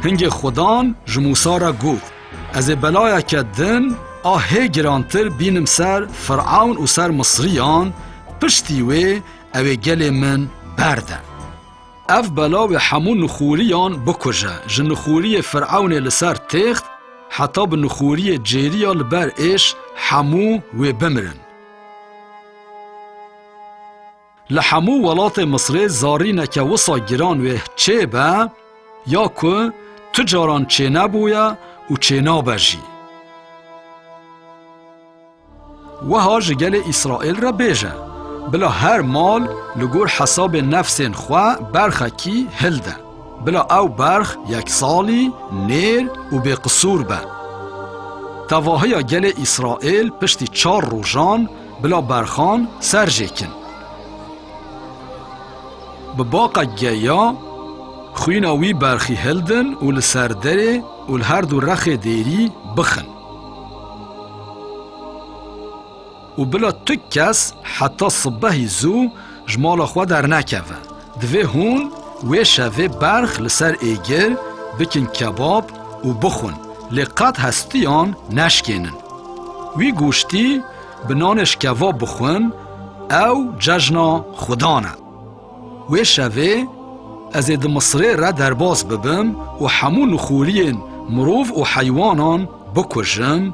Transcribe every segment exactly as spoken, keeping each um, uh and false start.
Hingê Xudan ji Mûsa re got, Ez ê belayeke din a hê girantir bînim ser Firewn û ser Misriyan, piştî wê ew ê gelê min berde. Ev bela wê hemû nixûriyan bikuje, ji nixûriyê Firewnê li ser têxt heta bi nixûriyê cêriya li ber êş hemû wê bimirin. Li hemû welatê Misrê zarîneke wisa giran wê çêbe, ya ku tu caran çênebûye û çênabe jî. Wiha ji gelê Îsraîl re bêje, bila her mal li gor hesabê nefsên xwe berxekî hilde. Bila ew berx yeksalî, nêr û bêqisûr be. Tevahiya gelê Îsraîl piştî çar rojan bila berxan ser jê kin. Bi baqek geya xwîna wî berxî hildin û li ser derê û li her du rexê dêrî bixin. Û bila tu kes heta sibehî zû ji mala xwe dernekeve. Divê hûn wê şevê berx li ser êgir bikin kebab û bixwin, lê qet hestiyan neşkênin. Wî goştî bi nanê ji kebab bixwin, ew cejna Xudan e. Wê şevê ez ê di Misrê re derbas bibim û hemû nixûriyên mirov û heywanan bikujim.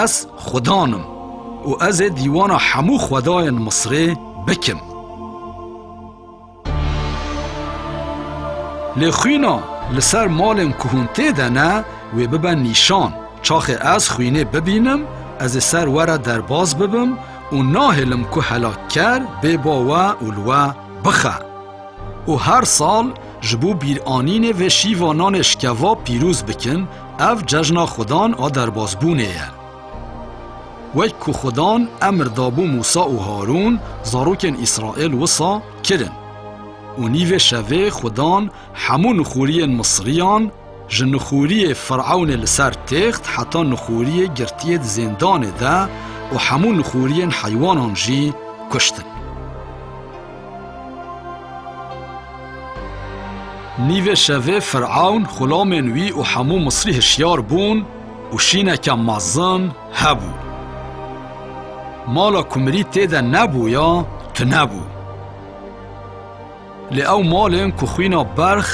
Ez Xudan im û ez ê dîwana hemû xwedayên Misrê bikim. Lê xwîna li ser malên ku hûn tê de ne, wê bibe nîşan. Çaxê ez xwînê bibînim, ez ê ser we re derbas bibim û nahêlim ku helakker bê ba we û li we bixe. Û her sal ji bo bîranînê vê şîva nanê şikeva pîroz bikin, ev cejna Xudan a derbasbûnê ye. Wek ku Xudan emir dabû Mûsa û Harûn, zarokên Îsraîl wisa kirin. Û nîvê şevê Xudan hemû nixûriyên Misriyan, ji nixûriyê Firewnê li ser têxt heta nixûriyê girtiyê di zêndanê de û hemû nixûriyên heywanan jî kuştin. Nîvê şevê Firewn, xulamên wî û hemû Misrî hişyar bûn û şîneke mezin hebû. Mala ku mirî tê de nebûya, tune bû. Lê ew malên ku xwîna berx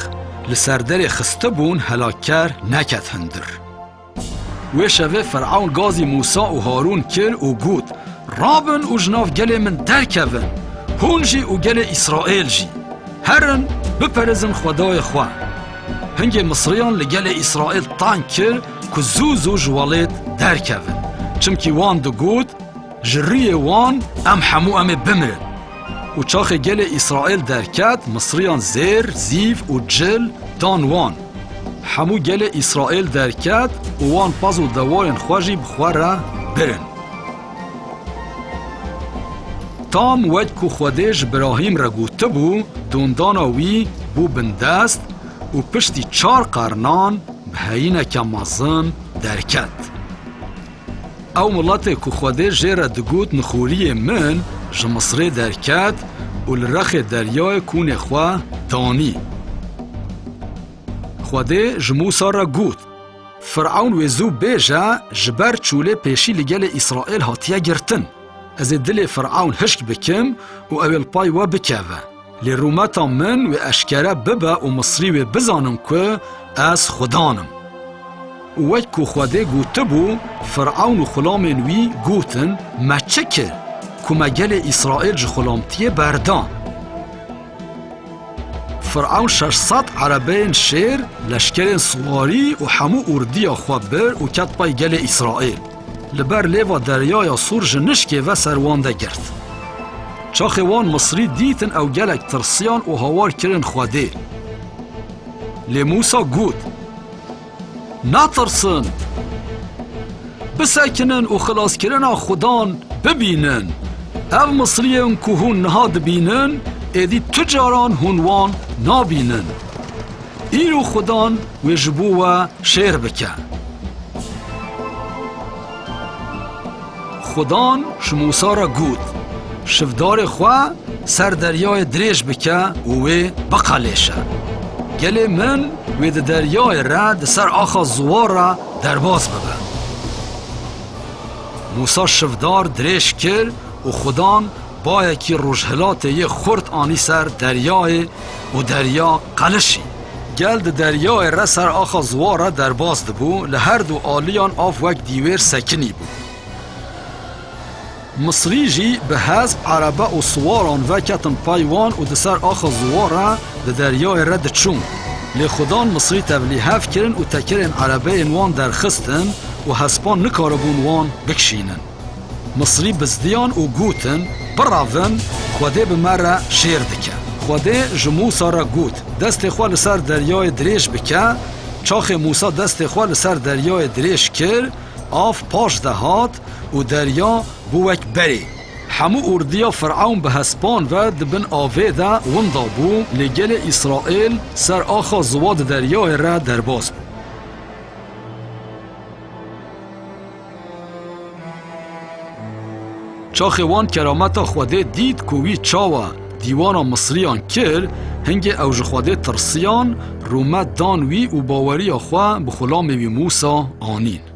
li ser derê xistibûn, helakker neket hundir. Wê şevê Firewn gazî Mûsa û Harûn kir û got, Rabin û ji nav gelê min derkevin, hûn jî û gelê Îsraîl jî. Herin, biperêzin xwedayê xwe. Hingê Misriyan li gelê Îsraîl teng kir ku zû zû ji welêt derkevin. Çimkî wan digot, Ji rûyê wan em hemû em ê bimirin. Û çaxê gelê Îsraîl derket, Misriyan zêr, zîv û cil dan wan. Hemû gelê Îsraîl derket û wan pez û dewayên xwe jî bi xwe re birin. Tam wek ku Xwedê ji Birahîm re gotibû, dondana wî bû bindest û piştî çar qernan bi heyîneke mezin derket. Ew miletê ku Xwedê jê re digot, Nixûriyê min, ji Misrê derket û li rexê deryayê kûnê xwe danî. Xwedê ji Mûsa re got, Firewn wê zû bêje, ji ber çûlê pêşî li gelê Îsraîl hatiye girtin. Ez ê dilê Firewn hişk bikim û ew ê li pay we bikeve. Lê rûmeta min wê eşkere bibe û Misrî wê bizanin ku ez Xudan im. Û wek ku Xwedê gotibû, Firewn û xulamên wî gotin, Me çi kir ku me gelê Îsraîl ji xulamtiyê berda? Firewn şeş sed erebeyên şêr, leşkerên siwarî û hemû ordiya xwe bir û ket pey gelê Îsraîl. Li ber lêva deryaya Sûr ji nişkê ve ser wan de girt. Çaxê wan Misrî dîtin, ew gelek tirsiyan û hawar kirin Xwedê. Lê Mûsa got, Natirsin! Bisekinin û xilaskirina Xudan bibînin. Ev Misriyên ku hûn niha dibînin, êdî tu caran hûn wan nabînin. Îro Xudan wê ji bo we şêr bike. Xudan ji Mûsa re got, Şivdarê xwe ser deryayê dirêj bike û wê biqelêşe. Gelê min wê di deryayê re di ser axa ziwa re derbas bibe. Mûsa şivdar dirêj kir û Xudan bayekî rojhilatê yê xurt anî ser deryayê û derya qelişî. Gel di deryayê re ser axa ziwa re derbas dibû, li her du aliyan av wek dîwêr sekinî bû. Misrî jî bi hesp, erebe û siwaran ve ketin pey wan û di ser axa ziwa re di deryayê re diçûn. Lê Xudan Misrî tevlîhev kirin û tekerên erebeyên wan derxistin û hespan nikaribûn wan bikişînin. Misrî bizdiyan û gotin, "Birevin, Xwedê bi me re şêr dike." Xwedê ji Mûsa re got, "Destê xwe li ser deryayê dirêj bike." Çaxê Mûsa destê xwe li ser deryayê dirêj kir, av paş de hat û derya bû wek berê. Hemû ordiya Firewn bi hespan ve di bin avê de winda bû, lê gelê Îsraîl ser axa ziwa di deryayê re derbas bû. Çaxê wan kerameta Xwedê dît ku wî çawa dîwana Misriyan kir, hingê ew ji Xwedê tirsiyan, rûmet dan wî û baweriya xwe bi xulamê wî Mûsa anîn.